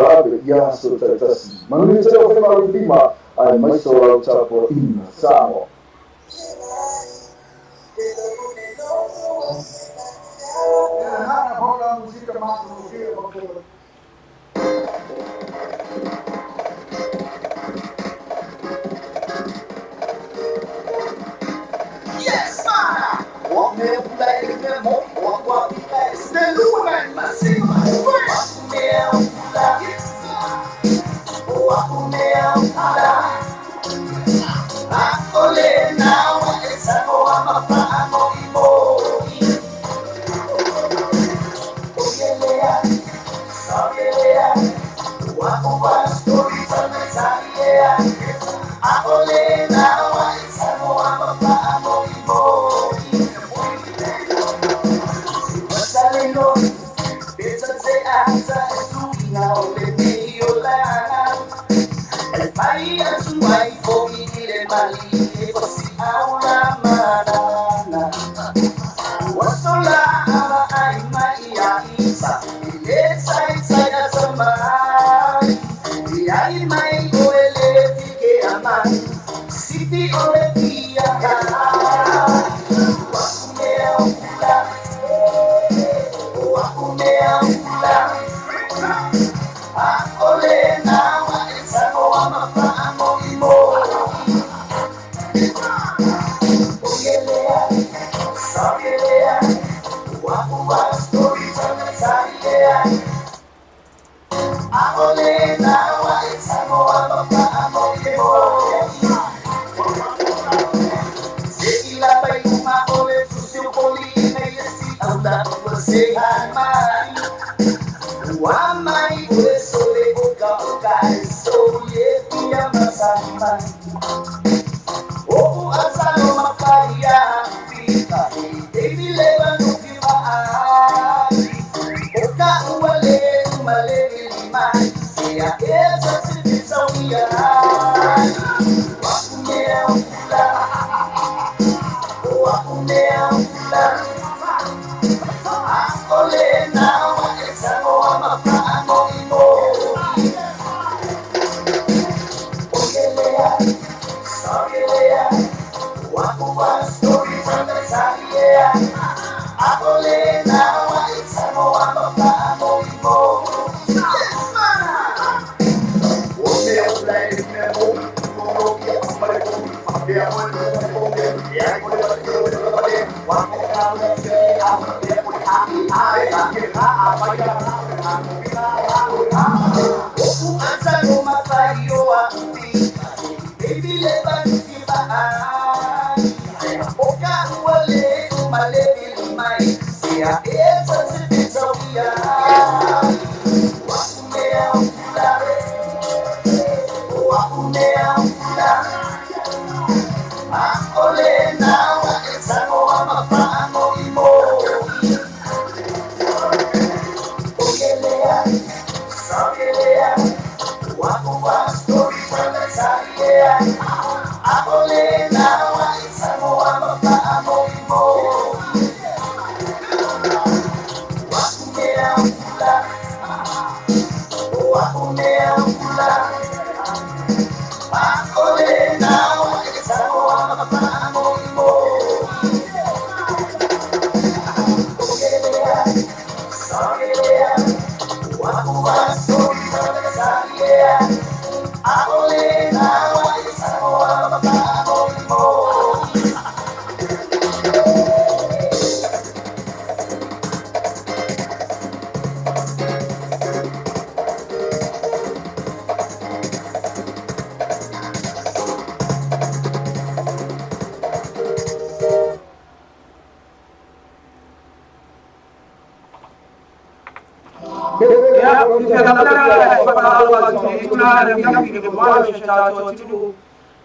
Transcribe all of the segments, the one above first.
Ave i aso taitasi. Manuia tele o 5 aemaise o lau tapuaiga Samoa.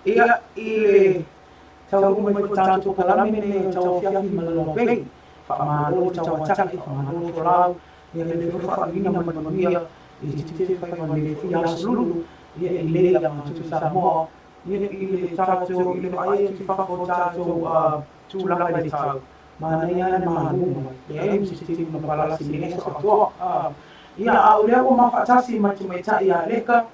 Ia i le taunuu mai foi tatou kalame nei o tauafiafi ma Lalopei. Faamalo le tauata'i, faamalo le folau, ia le foi faauiina ma le manuia i te tete faiva nei foi aso lulu, ia i lei a matou Samoa, ia i le tatou i le vaai atu i fafo o tatou tulaga i le tau, manaia lava le malu mai, leai ma se tino na palasi i lenei aso atoa. Ia, a o lea ua ma faatasi ma le tamaitai ia Leka,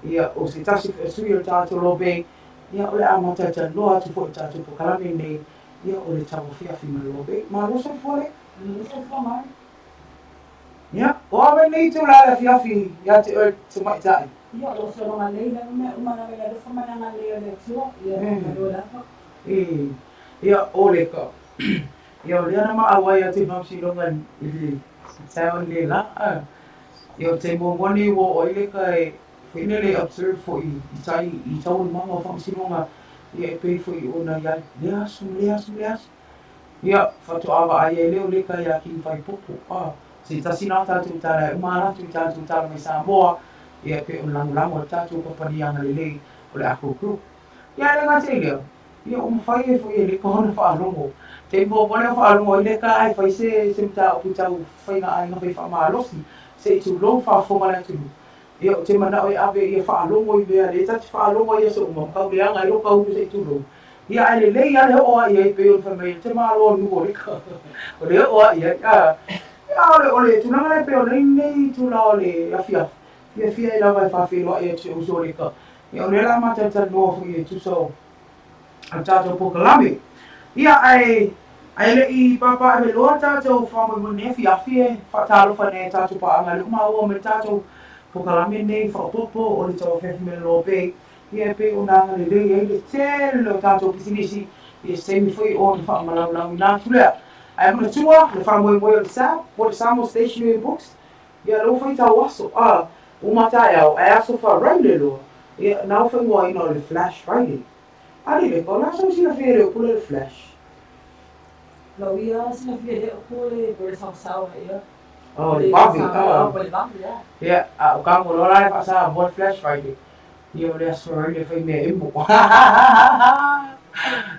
ia, o se tasi foi o sui o le tatou Lobe, ia, o le a mataitalanoa atu foi i le tatou polokalame lenei, ia, o le tauafiafi ma le Lobe. Malo soifua Leka. Malo soifua mai. Ia, o a mai lenei itula i le afiafi ia te oe le tamaitai? Ia, o lo o sologa lelei lava mea uma lava i le alofa ma le agalelei o le Atua, ia, malo lava. Ia, o Leka, Ia o lea na maʻau ai atu i Faamasinoga i le taeao nei la. Ia o te muamua nei ua oo ai Leka e foi lele e observe foi i tai i taualumaga o Faamasinoga ia e pei foi ona i ai lea aso ma lea aso ma lea aso. Ia faatoa vaai ai lea o Leka iā King Faipopo. Se tasi na tatou tala e uma latou i tatou tala mai Samoa ia e pei ona lagolago e le tatou kamupani agalelei o le Akko Group. Ia e le gata i lea, ia ua mafai ai foi e Leka ona faalogo. Taimi muamua lea ua faalogo ai Leka ae fai se se mataupu tau faiga aiga fai faamalosi, se i tulou faafofoga le atunuu. Ia ou te manao e ave ia faalogo i mea lea ta te faalogo ai i aso uma, ma kau leaga ai lou kaulu se i tulou. Ia ae lelei lava le oo lava i ai pei ona fai mai ai te malo nuu o Leka. O le oo lava i ai. Ia o le o le tulaga lea pei ona i ai lenei itula o le afiafi, fiafia ai lava e faafeiloai atu i si ou uso o Leka. Ia o lea la ma talatalanoa foi e tusa o le tatou polokalame. Ia ae ae le i papaave loa tatou faamoemoe nei afiafi e faatalofa nei i tatou paaga lea ua maua mai le tatou polokalame nei faaopoopo o le Tauafiafi Mellow Bay. Ia e pei ona agalelei ai le tele o tatou pisinisi i se taimi foi ona faamalaulauina atu lea. Ae manatua le faamoemoe o le SAB po o le Samoa Stationery and Books. Ia lou faitau aso, a, uma taeao, ae aso Faraile loa, ia, na o faingoaina o le Flash Friday. A lele, o le a sau silafia e le upu lea le Flash? Lau ia silafia e le upu le po le saosaoa ia. Oh, le vave, a. Po le vave, ia. Ia, a o ka loa la e faasamoa le Flash Friday. Ia, o le aso Faraile e fai mea emo.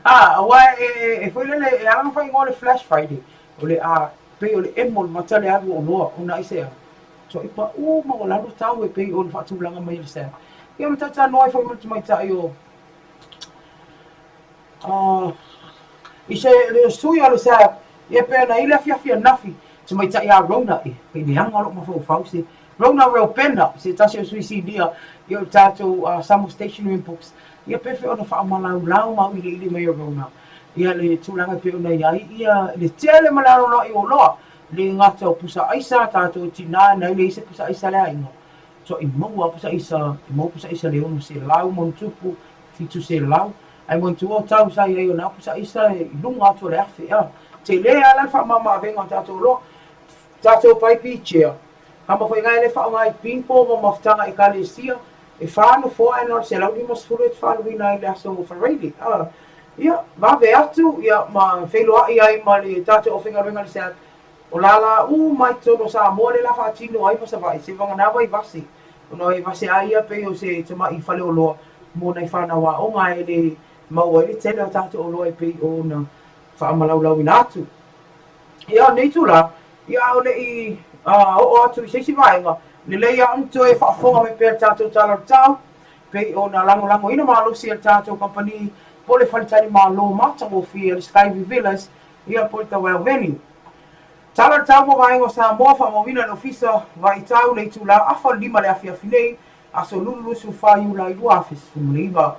A, aua e, e foi lele, e ala ona faaigoa le Flash Friday, o le a, pei o le emo o le mata le alu o oloa ona aisea? Toai paʻu ma ua lalo tau e pei ona faatulaga mai e le SAB. Ia ma talatalanoa ai foi ma le tamaitai o i se le sui o le SAB ia pei ona i ai le afiafi ananafi tamaitai a Rona e pei leaga lou mafaufau se Rona Reupena se tasi o sui sinia ia o le tatou Samoa Stationery and Books ia pei foi ona faamalaulau ma auiliili mai e Rona ia le tulaga e pei ona i ai ia le tele ma le anoanoai o oloa, le gata o pusa aisa, tatou tinā na e leai se pusa aisa a le aiga, tuai maua pusa aisa, e maua pusa aisa le 600 ma ona tupu, 700, ae manatua o tau sa i ai o na pusa aisa i luga atu o le 1000, a. Tele lava la le faamama-avega o tatou oloa, tatou paipi chair, Kama foi ngai le faaaoga i bingo ma mafutaga ekalesia, e fa nofoa ae na o le 150 e te faaaluina ai i le aso Faraile. Ia, vave atu ia ma feiloai ai ma le tatou aufaigaluega i le SAB, o lala uma i totonu o Samoa lea la faatino ai ma Savaii, seivagana Vaivase, ona o Vaivase lava ia pei o se tamai faleoloa mo nai fanau aoga e le maua ai le tele o tatou oloa e pei ona faamalaulauina atu. Ia, o lenei itula, ia a o le i oo atu i se isi vaega, lelei lava ona toe faafofoga mai pea i le tatou Tala o le Tau, pei ona lagolagoina malosi e le tatou kamupani po o le faletalimalo matagofie o le Skyview Villas, ia po o le Tawau Venue. Tala o le Tau mo Vaega o Samoa, faamauina e le Ofisa Vaitau le itula afa o le 5 i le afiafi nei, aso Lulu 24 Iulai 2019.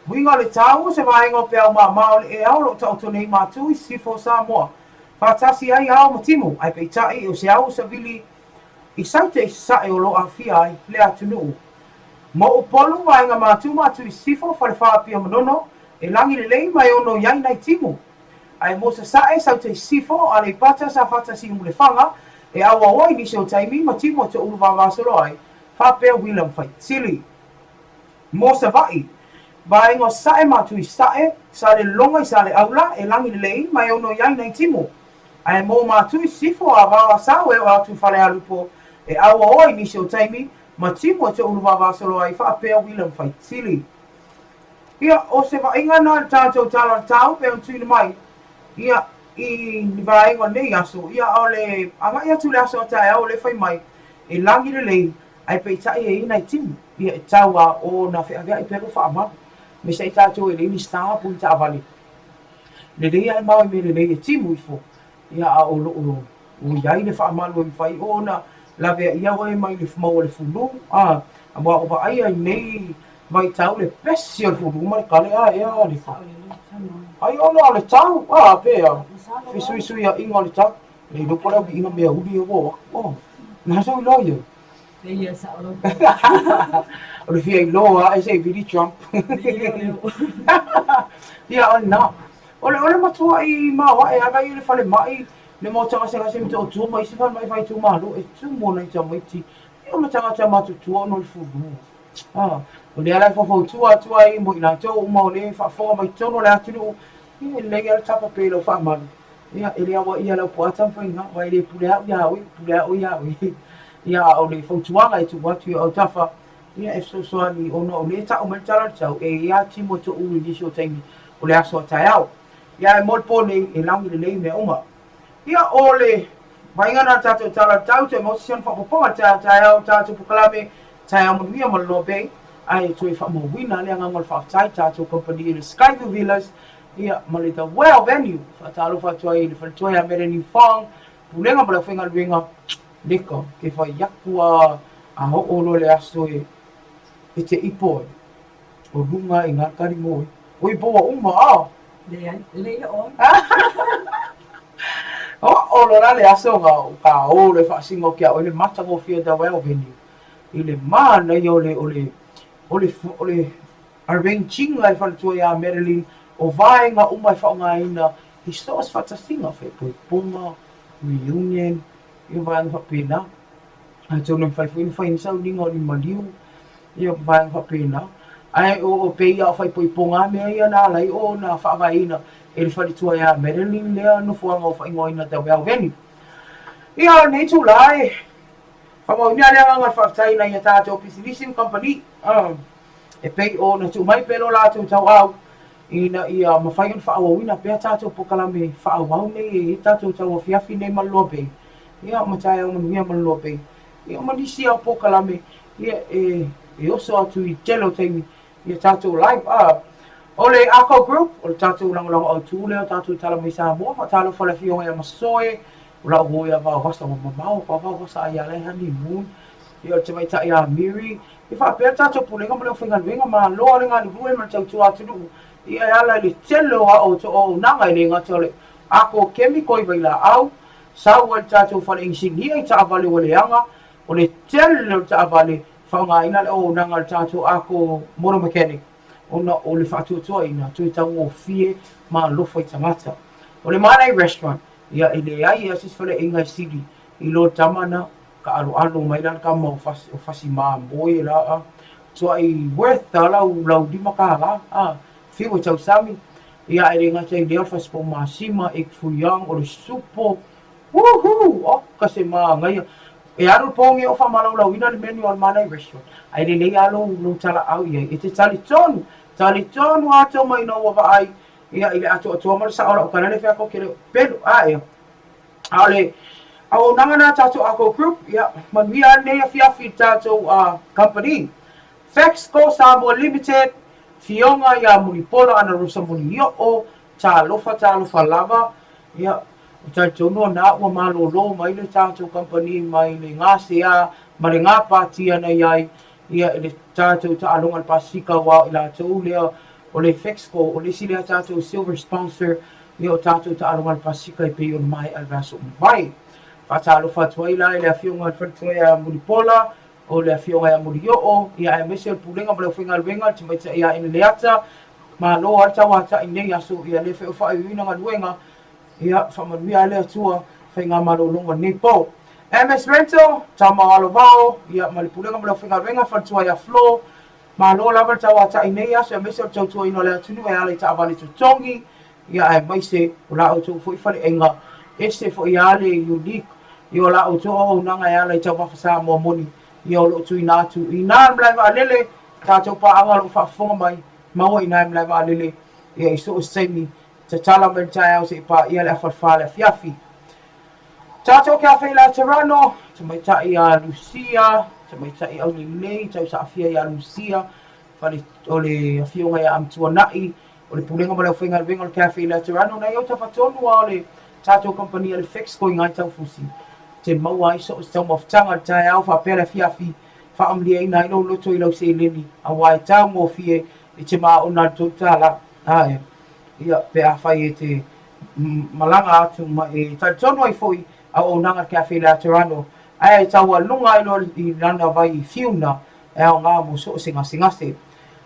Uiga o le tau o se vaega o peau māmā o le ea o lo o taoto nei mātū i sisifo o Samoa. Faatasi ai ao ma timu, ae peitai o se ao savili i Saute i sasae o lo o aafia ai le atunuu. Mo Upolu, vaega mātū mātū i sisifo, Falefa Apia Manono, e lagi lelei ma e ono i ai nai timu. Ae mo sasae, Saute i sisifo, Aleipata, Safata, Siumu Lefaga, e auaoa i nisi o taimi ma timu e toʻulu vavasolo ai, faapea uila ma faitili. Mo Savaii, vaega o Sasae ma Tui Sasae, Salelologa i Saleaula, e lagi lelei ma e ono i ai nai timu. Ae mo Matui Sisifo, Avao Asau e oo atu i Falealupo, e auaoa i nisi o taimi, ma timu e toʻulu vavasolo ai faapea uila ma faitili. Ia, o se vaaiga na i le tatou tala o le tau pei ona tuuina mai, ia, i ni vaega o lenei aso, ia, o le agai atu i le aso a taeao o lea e fai mai, e lagi lelei, Ae peitai e i ai nai timu, ia e tau a ona feaveai pea lou faamalu. Aemaise ai tatou e leai ni star po o ni taavale. Lelei lava le mao i mea lelei e timu ifo, ia a o lo o i ai le faamalu e mafai ona Laveaia oe mai le maua le fulu, a, aua o vaaia i nei vaitau le pesi o le fulu ma le kale a ea le Ai ona o le tau, a, pe a, fesuisuiaiga o le tau, le iloa po o le auliiga mea uli e ua o aku, a, na sou iloa ia. Ia sao lau O le fia iloa a e se i vili Trump. Ia o lena. O le o le matuai maoae lava i le falemai le maota gasegase i Motootua ma isi falemai faaitumalo e tumu ona i tamaiti ia ma tagata matutua ona o le fulu. A, o lea la e faufautua atu ai mo i latou uma o lea e faafofoga mai totonu o le atunuu, ia e lelei lava le tapa pea i lau faamalu. Ia, e le auaia lau puata ma faiga, aua e le pule au ia oe, e pule lava oe ia oe. Ia, a o le fautuaga e tuu atu i autafa, ia e fesoasoani ona o lea e tau mai le tala o le tau, e i ai lava timu e toʻu i nisi o taimi o le aso a taeao. Ia, ae mo le po nei, e lagi lelei mea uma. Ia, o le vaaiga lena o le tatou tala o le tau, toe maua se isi ona faaopoopoga i le taeao taeao o le tatou polokalame, Taeao Manuia ma le Loa Bay, ae toe faamauina le agaga o le faafetai i tatou kamupani i le Skyview Villas, ia, ma le The Well Venue. Faatalofa atu ai i le faletua ia Melanie Fong, Pulega ma le aufaigaluega, leka, ke fai aku a a oo loa le aso e e te ipo ai, o luga i ngā kari mō e. Oi, po ua uma, a? Leai, lelei le oe. Oo loa la le aso ga ka o loa e faasino atu ia oe le matagofie The Well Venue i le manaia o le o le o le o le arrange-ina e le faletua ia Madeline o vaega uma e faaaogaina i so o se faatasiga, faaipoipoga, reunion, ia vaega faapena. Atonu e mafai foi ona fai ai ni sauniga o ni maliu, ia vaega faapena. Ae o pei lava o faaipoipoga lava mea ia na ala ai ona faavaeina e le faletua ia Madeline lea nofoaga o faaigoaina The Well Venue. Ia, o lenei itula e faamauina le agaga o le faafetai i nai a tatou pisinisi ma kamupani. E pei ona tuu mai pea lo latou tauau ina ia mafai ona faaauauina pea tatou polokalame faaauau nei e i ai tatou tauafiafi nei ma le Loa Bay, ia ma taeao manuia ma le Loa Bay, ia ma nisi lava o polokalame ia e e oso atu i tele o taimi ia tatou live. A o le Ako Group, o le tatou lagolago autu lea o tatou tala mai Samoa, faatalofa i le afioga ia Masoe, o lau uo ia Vaovasa, ua mamao pa Vaovasa ai ia la e honeymoon, ia o le tamaitai ia Miri, E faapea le tatou Pulega ma le aufaigaluega, malo lava le galulue ma le tautua atunuu, ia e ala i le tele o a outou auaunaga, e le gata o le ako kemiko i vailaau, sau ai le tatou fale inisinia i taavale ua leaga, o le tele o le taavale faaaogaina le auaunaga a le tatou ako motor mechanic ona o le faatuatuaina toe taugofie ma alofa i tagata. O le Manai Restaurant, ia e leai lava se isi faleaiga e sili i lo tama na Kaaloalo mai la le tama o fasi, o fasi mamoe la a. Tuai worth a lau, lau $5 a. Fiu e tausami. Ia ae le gata i lea o le fasi pau masima, egg foo young, o le supo. Woohoo! Oka se manaia. E alu le poge o faamalaulaauina le menu a le Manai Restaurant. Ae lelei lava lou, lou talaau i ai. E te talitonu, talitonu atoa mai ina ua vaai ia i le atoatoa ma le sao o lau tala le fai atu ou te le o pelu. A ea. A o le auaunaga lena a tatou Ako Group, ia, manuia lava lenei afiafi i le tatou company. Fexco Samoa Limited, Fioga ia Mulipola Ana Rosa Mulioo, talofa talofa lava, ia, ou te talitonu o lena ua malolo mai le tatou company mai le gasea ma le gapatia na i ai, ia, i le tatou taaloga i le Pasefika aua o i latou lea o le Fexco, o le isi lea tatou silver sponsor Ia o tatou taaloga a le Pasika e pei ona maea i le vaiaso ua mavae. Faatalofa atu ai la i le Afioga i le Faletua ia Mulipola, o le Afioga ia Mulioo, ia aemaise o le Pulega ma le Aufaigaluega, le Tamaitai ia Eneleata, malo lava le tauatai i lenei aso, ia le feofaaiuina galuega, ia faamanuia lava le Atua faigamalologa i lenei po. MS Rental, Tama o Alovao, ia ma le Pulega ma le Aufaigaluega, Faletua ia Flo, Malo lava le tauatai i nei aso aemaise o le tautuaina o le atunuu e ala i taavale totogi, ia aemaise o la outou foi faleaiga ese foi a le unique ia o la outou auaunaga e ala i taumafa Samoa moni ia o lo o tuuina atu i ina le malae vaalele tatou paaga o lo o faafofoga mai maua i ina le malae vaalele ia i so o se taimi tatala mai le taeao seia paia le afa le fa le afiafi. Tatou ke afe i Laterano, tamaitai ia Lucia, tamaitai aulelei, tausaafia ia Lucia, fale, o le afioga ia Amtuana'i, o le Pulega ma le Aufaigaluega o le Cafe i Laterano, nai autafa tonu lava o le tatou kamupani a le Fexco i Ngāi Taufusi. te maua ai so o se taumafataga i le taeao faapea le afiafi, faamalieina ai lou loto i lau seleni, aua e taugofie i te maona i le $3. Ae, ia, pe afai e te malaga atu ma e talitonu ai foi auaunaga a le Cafe Laterano, ae e taualuga ai loa i lana vai fiuna e aoga mo so o se gasegase.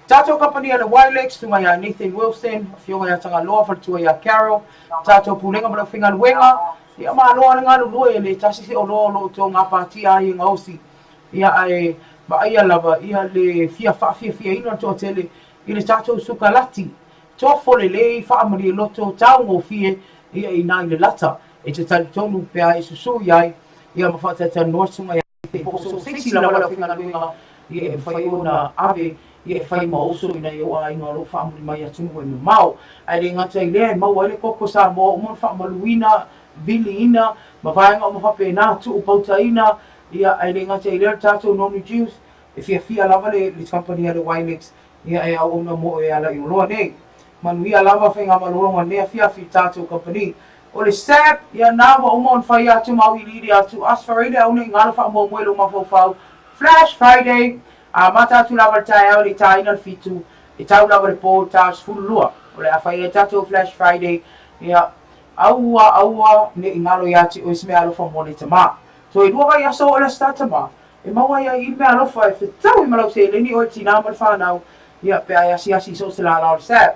Tatou kamupani a le Wilex, susuga ia Nathan Wilson, afioga ia Tagaloa, faletua ia Carol, tatou Pulega ma le Aufaigaluega, ia malo lava le galulue, e le tasi se oloa o lo o outou gapatia ai e gaosi, ia ae vaaia lava ia le fia faafiafiaina o le toatele i le tatou sukalati, tofo lelei, faamalie loto, taugofie, ia ina i le lata, e te talitonu pe a e susu i ai, ia ma faatalatalanoa susuga ia Te po so se isi lava le aufaigaluega ia e mafai ona ave ia e fai ma uso i nai ou aiga o lo o faamuli mai i atunuu e mamao. Ae le gata i lea e maua ai le koko Samoa uma ona faamaluina, viliina, ma vaega uma faapena, tuu pautaina, ia ae le gata i lea o le tatou nonu juice, e fiafia lava le kamupani a le Wilex ia e auauna mo e ala i oloa nei. Manuia lava faigamalologa nei afiafi i tatou kamupani. O le SAB, ia na ua uma ona fai atu ma auiliili atu Aso Faraile aune i galo faamoemoe lou mafaufau Flash Friday! Amata atu lava le taeao i le taina le 7, e tau lava le po i le ta 12. O le a fai ai tatou Flash Friday, ia, aua, aua ne i galo ia te oe se meaalofa mo le tama. Toe lua vaiaso o le Aso Tama. E maua ai ai i le meaalofa e fetaui ma lau seleni oe le tinā ma le whanau, ia, pe a e asiasi i so o se lālā o le SAB.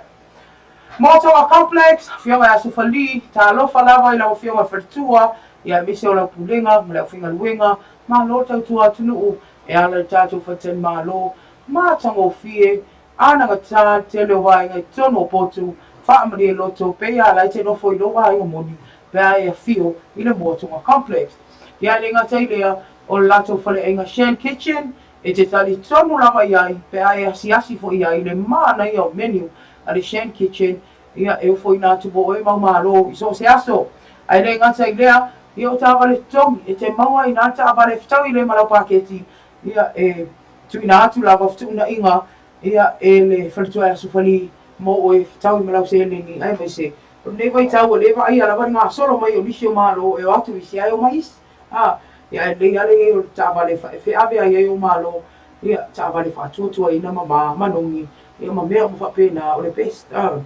Motoa Complex, Afioga ia Sufa Lee, talofa lava i lau afioga i le faletua, ia aemaise o lau pulega ma le aufaigaluega, malo tautua atunuu e ala i le tatou faletalimalo, matagofie, anagata le tele o vaega i totonu o potu, faamalie loto, pei a la e te nofo i lou aiga moni pe a e afio i le Motoga Complex. Ia e le gata i lea, o le latou faleaiga Shan Kitchen, e te talitonu lava i ai pe a e asiasi foi i ai i le manaia o menu a le Shan Kitchen, ia, e ofoina atu mo oe mau malo i so o se aso. Ae le gata i lea, ia o taavale totogi, e te maua ai nā taavale e fetaui lea ma lau paketi, ia, e tuuina atu lava fetuunaiga, ia, e le faletua e Aso Fali mo oe e fetaui ma lau seleni, aemaise o lenei vaitau ua le vaaia lava le gasolo mai o nisi o malo e o atu isi ae omai isi. A, ia e lelei lava le i ai o le taavale e feaveai ai ou malo, ia, taavale faatuatuaina ma ma manogi, ia ma mea uma faapena, o le best. A.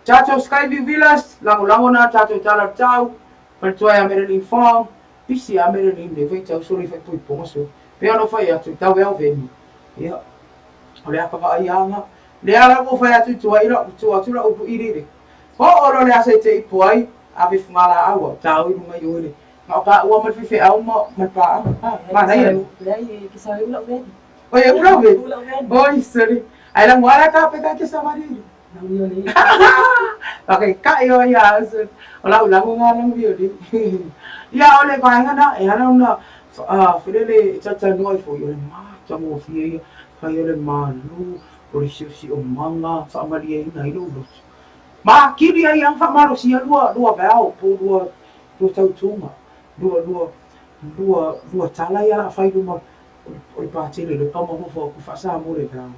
Tatou Skyview Villas, lagolago na tatou tala o le tau, faletua ia Madeline Fong, pisi a Madeline nei vaitau solo i faaipoipoga so, pei ona ou fai atu, tau e au venue. Ia, o le aka vaai anga, lea la ua ou fai atu i tua i lau, tua atu lau upu iliili. Oo loa le aso e te ipo ai, ave fugalaau au, tau i luga i o i le Na o taua ma le faifeau ma le paaga. Ah, manaia. Leai, e ke sawe ula veni. Oi, e ula veni. Ula veni. Oi, sorry. Ai la ngwala ka pe ka ke sawari. Nang yo le. Okay, ka yo ya so. O la ula ngo nga nang yo le. Ia o le vaega na e ala ona felele e talatalanoa ai foi o le matagofie ia fai o le malu o le siosiomaga faamalieina ai lou loto. Makili ai lava faamalosia lua lua veao po o lua Lua tautuga, lua, lua, lua, lua tala ia la a fai luma o le patele le pama hofa o ku faasamoa le vao.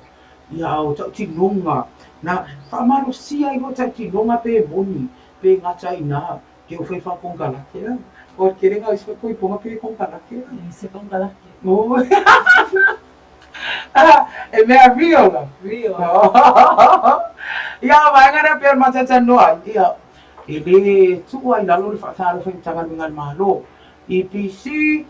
Ia a o tautinoga, na faamalosia ai lua tautinoga pe moni, pe gata i na, ke o fai faakonekarate la. O le kelega o isi faaipoipoga pe konekarate la. Se konekarate. Oh. E mea real la. Real. Ia o vaega lea pei o le matatanoa ai, ia, E le tuua i lalo le faatalofa i Matagaluega a le Malo. EPC,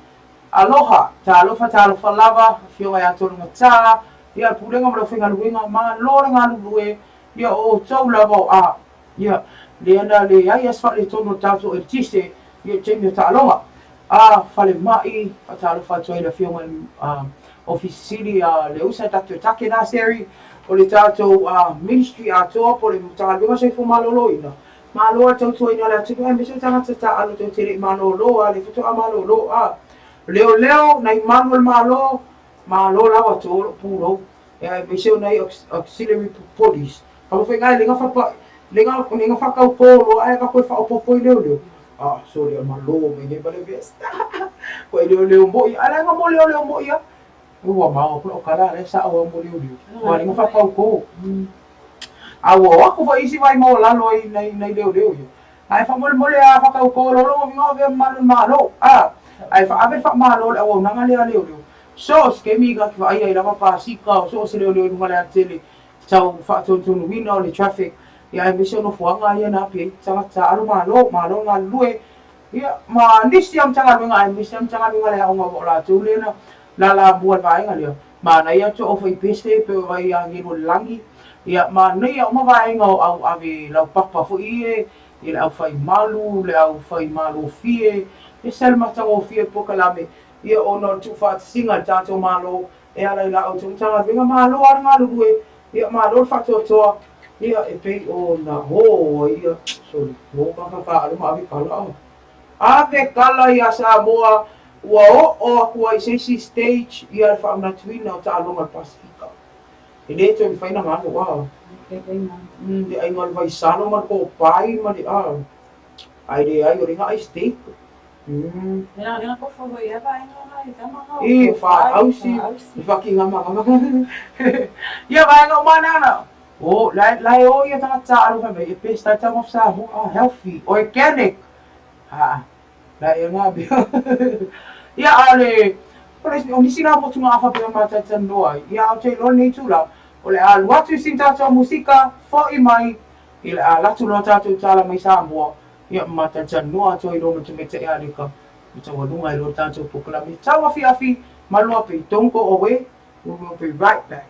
Aloha, talofa talofa lava, Afioga ia Tologata, ia le Pulega ma le Aufaigaluega, malo le galulue, ia o outou lava o a, ia, lea na leai lava se faaletonu o le tatou eletise, ia i le taimi o taaloga. A, Falemai, faatalofa atu ai i le Afioga i le Ofisa Sili a Leusa Doctor Take Naseri, o le tatou Ministry atoa po o le Matagaluega o Soifua Maloloina, malo lava le tautuaina o le atunuu aemaise o tagata taaalo tou te le i malolo a, lea faatoa malolo a. Leoleo, nai malu o le Malo, malo lava to lou pulou, aemaise o nai auxiliary police. Kama faiga e le gafa le gafa kaupō loa ae avatu e faaopoopo i leoleo. Ah, sole a malo mai nei ma le vest. Ko e leoleo moi, a leaga mo leoleo moi a. Ua mao aku lau kala lea sao au mo leoleo. Ua le gafa kaupō. A ua o aku foi isi vai maualalo ai nai nai leoleo ia. Ae faamolemole a faakaukō lolo ma viga o avea mamalu i le Malo. A. Ae faaave faamalo le auaunaga lea a leoleo, so o se taimi ta te vaai ai lava pasika o so o se leoleo i luga o le alatele tau faatonutonuina o le traffic, ia aemaise o nofoaga ia na api ai tagata alo malo, malo le galulue, ia ma nisi lava o Matagaluega aemaise lava Matagaluega a le Aoga aua o latou lea na lalamua i le vaega lea. Manaia atu au faipese pei o vai agelu o le lagi, ia manaia uma vaega o au ave laupapa foi ie i le au fai malu, le au fai malofie, ese le matagofie o le polokalame, ia ona o le tuufaatasiga e le tatou Malo e ala i la outou Matagaluega. Malo lava le galulue, ia malo le faatoatoa, ia e pei ona o ai ia, soli, o kakaka ma ave kala. Ave kala iā Samoa ua oo atu ai i se isi stage ia le faamanatuina o taaloga o le Pasefika. E le toe mafai ona galo a. Le aiga o le vaisalo ma le kopai ma le a. Ae leai o lea na ai steak. I faausi, i fakigamagama. Ia vaega uma na na. O la la e o ia tagata taaalo fai mai e best ai taumafa Samoa a healthy, organic. Haa, la e nga mea. Ia a o le o le o nisi la motugaafa pei ona mataitalanoa ai, ia ou te iloa lenei itula o le a alu atu i sina tatou musika, fo'i mai i le a alu atu loa tatou tala mai Samoa, ia ma mataitalanoa atu ai loa ma le tamaitai Aleka ma taualuga ai loa le tatou polokalame tauafiafi ma Loa Pei. Don't go away, we will be right back.